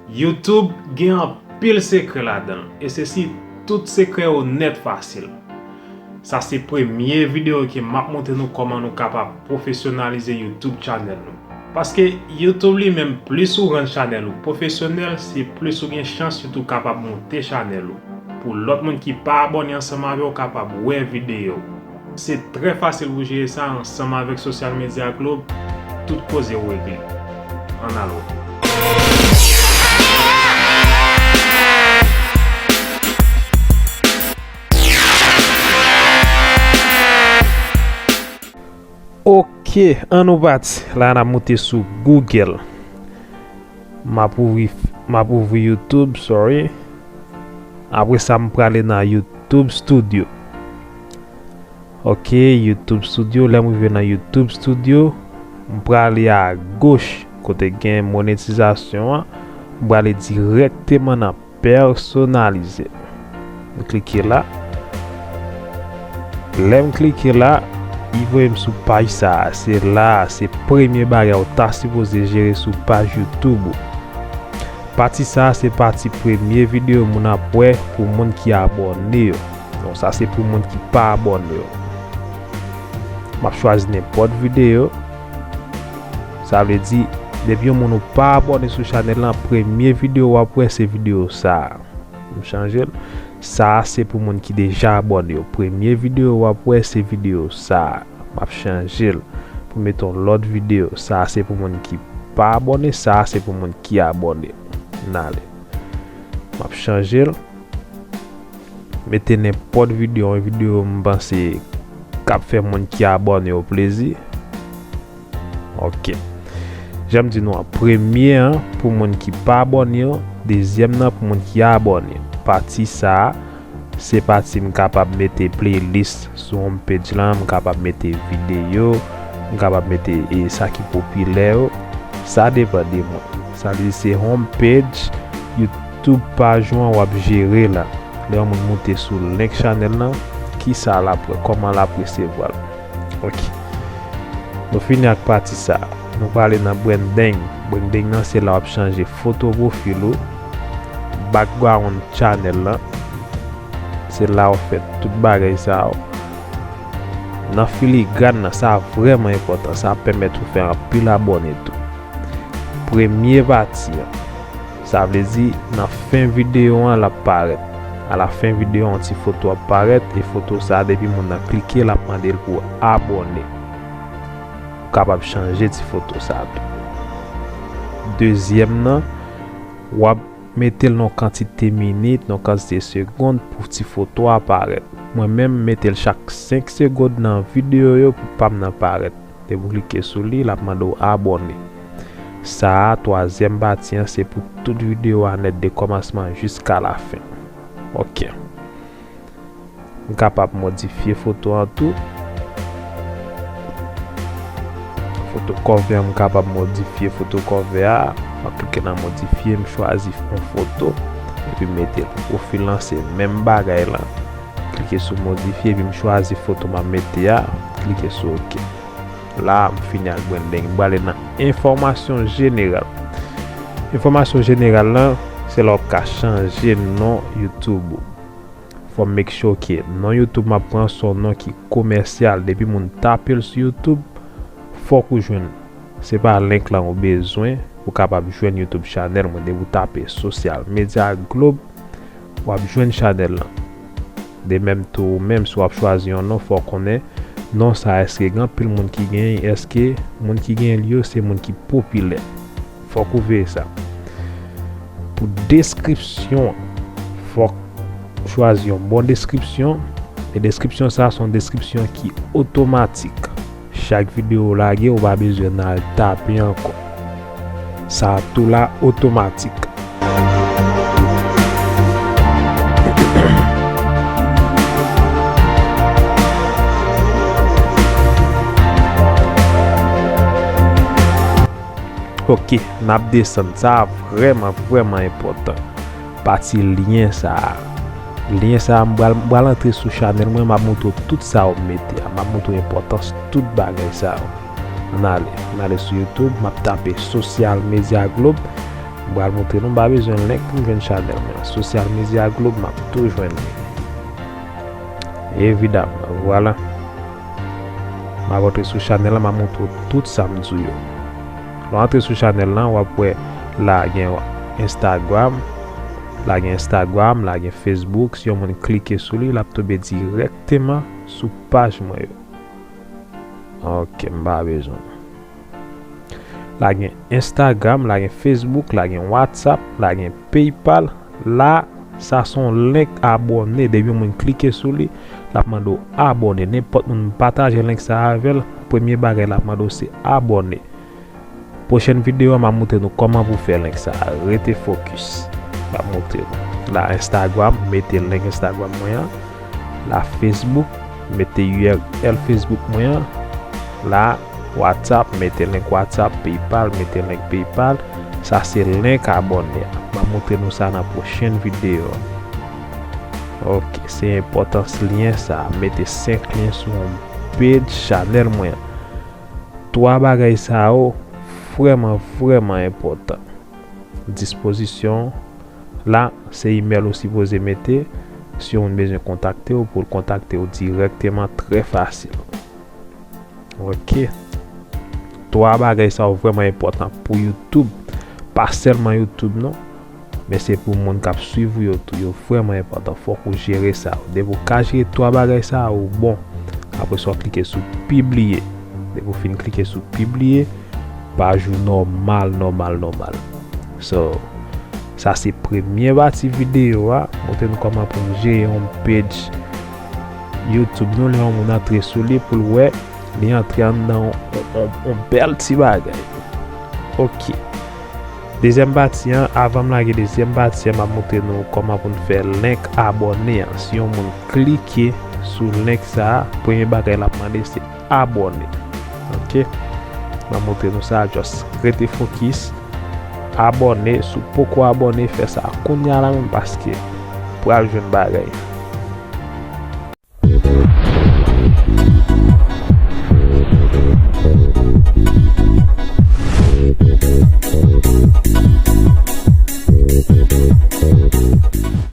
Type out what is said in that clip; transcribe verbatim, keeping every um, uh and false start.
YouTube gen anpil sekrè ladan l, e se si tout sekrè yo nèt fasil. Sa se premye videyo ke m ap montre nou kòman nou kapab pwofesyonalize YouTube channel nou. Paske YouTube li menm, plis ou rann chanèl ou pwofesyonèl, se plis ou gen chans YouTube kapab monte chanèl ou. Pou lòt moun ki pa abòne ansanm avè w kapab wè videyo. Se trè fasil pou jere sa ansanm avèk Social Media Globe, tout koze w regle. Ann al wè. Ok, ann nou pati. La n ap moute sou Google. M ap ouvri, m ap ouvri YouTube, sorry. Apre sa, m prale nan YouTube Studio. Ok, YouTube Studio. Lè m rive nan YouTube Studio, m prale agoch kote gen monetizasyon an. M prale dirèkteman nan pèsonalize. M klike la. Lè m klike la, li voye m sou paj sa a. Se la a, se premye bagay ou ta sipoze jere sou paj YouTube ou. Pati sa a se pati premye videyo moun ap wè pou moun ki abòne yo. Donk sa se pou moun ki pa abòne yo. M ap chwazi nenpòt videyo. Sa vle di, depi yon moun ou pa abòne sou chanèl lan, premye videyo w ap wè se videyo sa a. M chanje l. Sa a se pou moun ki deja abòne yo. Premye videyo w ap wè se videyo sa a. M ap chanje l pou mete yon lòt videyo. Sa a se pou moun ki pa abòne, sa a se pou moun ki abòne. N ale. M ap chanje l. Mete nenpòt videyo, yon videyo m panse k ap fè moun ki abòne yo plezi. Ok. Jan m di nou an, premye an pou moun ki pa abòne yo, dezyèm nan pou moun ki abòne. Pati sa a, se pati m kapab mete playlist sou home page lan, m kapab mete videyo, m kapab mete, e, sa ki popilè yo. Sa depann de mwen. Sa vle di se home page YouTube paj ou an w ap jere la. Lè yon moun moute sou link chanèl lan, kisa l ap wè, kòman l ap resevwa l. Ok. Nou fini ak pati sa a. Nou prale nan branding. Branding nan se la w ap chanje foto pwofil ou, background chanèl lan. Se la w fè tout bagay sa yo. Nan filigran nan, sa vrèman enpòtan. Sa ap pèmèt ou fè anpil abòne tou. Premye pati an. Sa vle di, nan fen videyo an, l ap parèt. Alafen videyo an, yon ti foto ap parèt, e foto sa a, depi moun nan klike, l ap mande l pou abòne. Ou kapab chanje ti foto sa a tou. Dezyèm nan, w ap mete l nan kantite minit, nan kantite segonn pou ti foto a parèt. Mwen menm, m mete l chak senk segonn nan videyo yo pou pa m nan parèt. Depi w klike sou li, l ap mande w abòne. Sa a, twazyèm pati an, se pou tout videyo a nèt, de kòmansman jiska lafen. Ok. M kapab modifye foto an tou. Foto cover, m kapab modifye foto cover a. M ap klike nan modifye, m chwazi yon foto. Epi m mete l. Pou pwofil lan, se menm bagay lan. Klike sou modifye, epi m chwazi foto m ap mete a. Klike sou ok. La, m fini ak branding. M prale nan enfòmasyon jeneral. Enfòmasyon jeneral lan, se la w ap ka chanje non YouTube ou. Fò w make sure ke non YouTube m ap pran se yon non ki komèsyal. Depi moun tape l sou YouTube, fòk ou jwenn. Se pa link lan ou bezwen pou w kapab jwenn YouTube channel mwen. Depi w tape Social Media Globe, w ap jwenn chanèl lan. De menm tou, ou menm, si w ap chwazi yon non, fò w konnen non sa a, èske gen anpil moun ki genyen, èske moun ki genyen li yo se moun ki popilè. Fòk ou veye sa. Pou deskripsyon an, fòk w chwazi yon bon deskripsyon. E deskripsyon sa a se yon deskripsyon ki otomatik. Chak videyo w lage, ou pa bezwen al tape ankò. Sa tou la otomatik. Ok, n ap desann. Sa a vrèman, vrèman enpòtan. Pati lyen sa a. Lyen sa a, m pral, m pral antre sou chanèl mwen, m ap montre w tout sa yo m mete a. M ap montre w enpòtans tout bagay sa yo. Ann ale, ann ale sou YouTube, m ap tape Social Media Globe. M pral montre nou, m pa bezwen link pou m jwenn chanèl mwen. Sosyal medya Globe, m ap tou jwenn li. Evidaman, vwala. M ap antre sou chanèl la, m ap montre w tout sa m di w yo. Lè w antre sou chanèl la, w ap wè la gen Instagram, la gen Instagram, la gen Facebook. Si yon moun klike sou li, l ap tonbe dirèkteman sou paj mwen yo. Ok, m pa bezwen. La gen Instagram, la gen Facebook, la gen WhatsApp, la gen PayPal. La, sa se yon link abòne. Depi yon moun klike sou li, l ap mande w abòne. Nenpòt moun m pataje link sa avè l, premye bagay l ap mande w se abòne. Pwochèn videyo a, m ap montre nou kòman pou fè link sa. Rete fokis. M ap montre nou. La, Instagram, mete link Instagram mwen an. La, Facebook, mete U R L Facebook mwen an. La, WhatsApp, mete link WhatsApp, PayPal, mete link PayPal. Sa se link abòne a. M ap montre nou sa nan pwochèn videyo. Ok, se enpòtans lyen sa. Mete senk lyen sou yon page chanèl mwen an. Twa bagay sa yo vrèman, vrèman enpòtan. Dispozisyon la, se imèl ou sipoze mete. Si yon moun bezwen kontakte w, pou l kontakte w dirèkteman, trè fasil. Ok. Twa bagay sa yo vrèman enpòtan pou YouTube. Pa sèlman YouTube, non. Men se pou moun k ap swiv ou yo tou. Yo vrèman enpòtan. Fòk ou jere sa yo. Depi w ka jere twa bagay sa yo, ou bon. Apre sa, w klike sou pibliye. Depi w fin klike sou pibliye, paj ou nòmal, nòmal, nòmal. So, sa se premye pati videyo a. Montre nou kòman pou n jere yon page YouTube nou, lè yon moun antre sou li pou l wè, li antre anndan yon, yon, yon, yon bèl ti bagay. Ok. Dezyèm pati an, avan m lage dezyèm pati an, m ap montre nou kòman pou n fè link abòne an. Si yon moun klike sou link sa a, premye bagay l ap mande se abòne. Ok? M ap montre nou sa, just rete fokis. Abòne, si w poko abòne, fè sa kounye a la menm paske pral jwenn bagay.